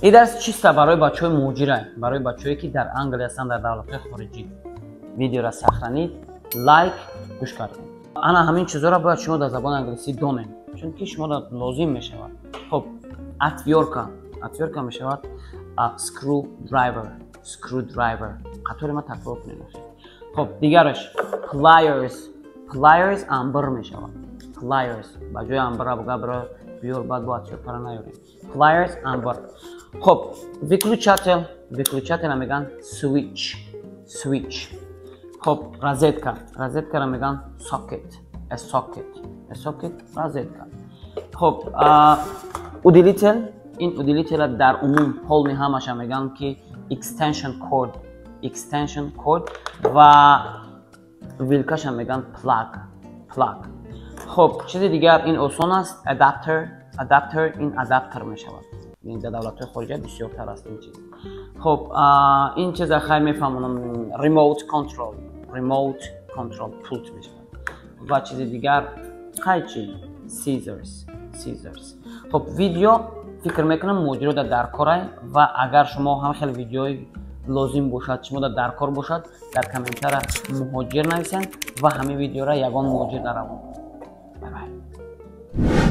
Ин дарс чиста барои бачаҳои муҳоҷира, барои бачаҳое, ки дар Англия ҳастанд, дар давлатҳои хориҷӣ. Видеоро сохранить, лайк, гӯш кардем. Ана ҳамин чизҳоро бояд шумо дар забони англисӣ донем, чунки шуморо лозим мешавад. Хоб, отвёртка. Отвёртка мешавад screwdriver, screwdriver. Қатори ма такрор кунем. Хоб, дигараш pliers. Pliers амбир мешавад. Pliers ба ҷои амбира буга биро биёр, баъд бо отвёрткара наёрем. Pliers, амбир. Хоб, выключатель. Выключатель меган switch, switch. Хоб, розетка. Розеткара меган socket, a socket, a socket, розетка. Хоб, удлинитель. Ин удлинителя дар умум полный ҳамаша меган ки extension cord, extension cord, ва вилкаша меган plug, plug. Хоб, чизи дигар, ин осон аст, adapter. Adapter, ин адаптер мешавад. Ин дар давлатҳои хориҷа бисёртар аст ин чиз. Хоб, ин чиза хай мефаҳмонам, remote control. Remote control пулт мешавад. Ва чизи дигар қайчи, scissors, scissors. Хоб, видео фикр мекунам муҳоҷиро дар корай, ва агар шумо ҳам хеле видеои лозим бошад, шумо дар кор бошад, дар комментара «муҳоҷир» нависед ва ҳамин видеора ягон муҳоҷир даравон. Bye bye.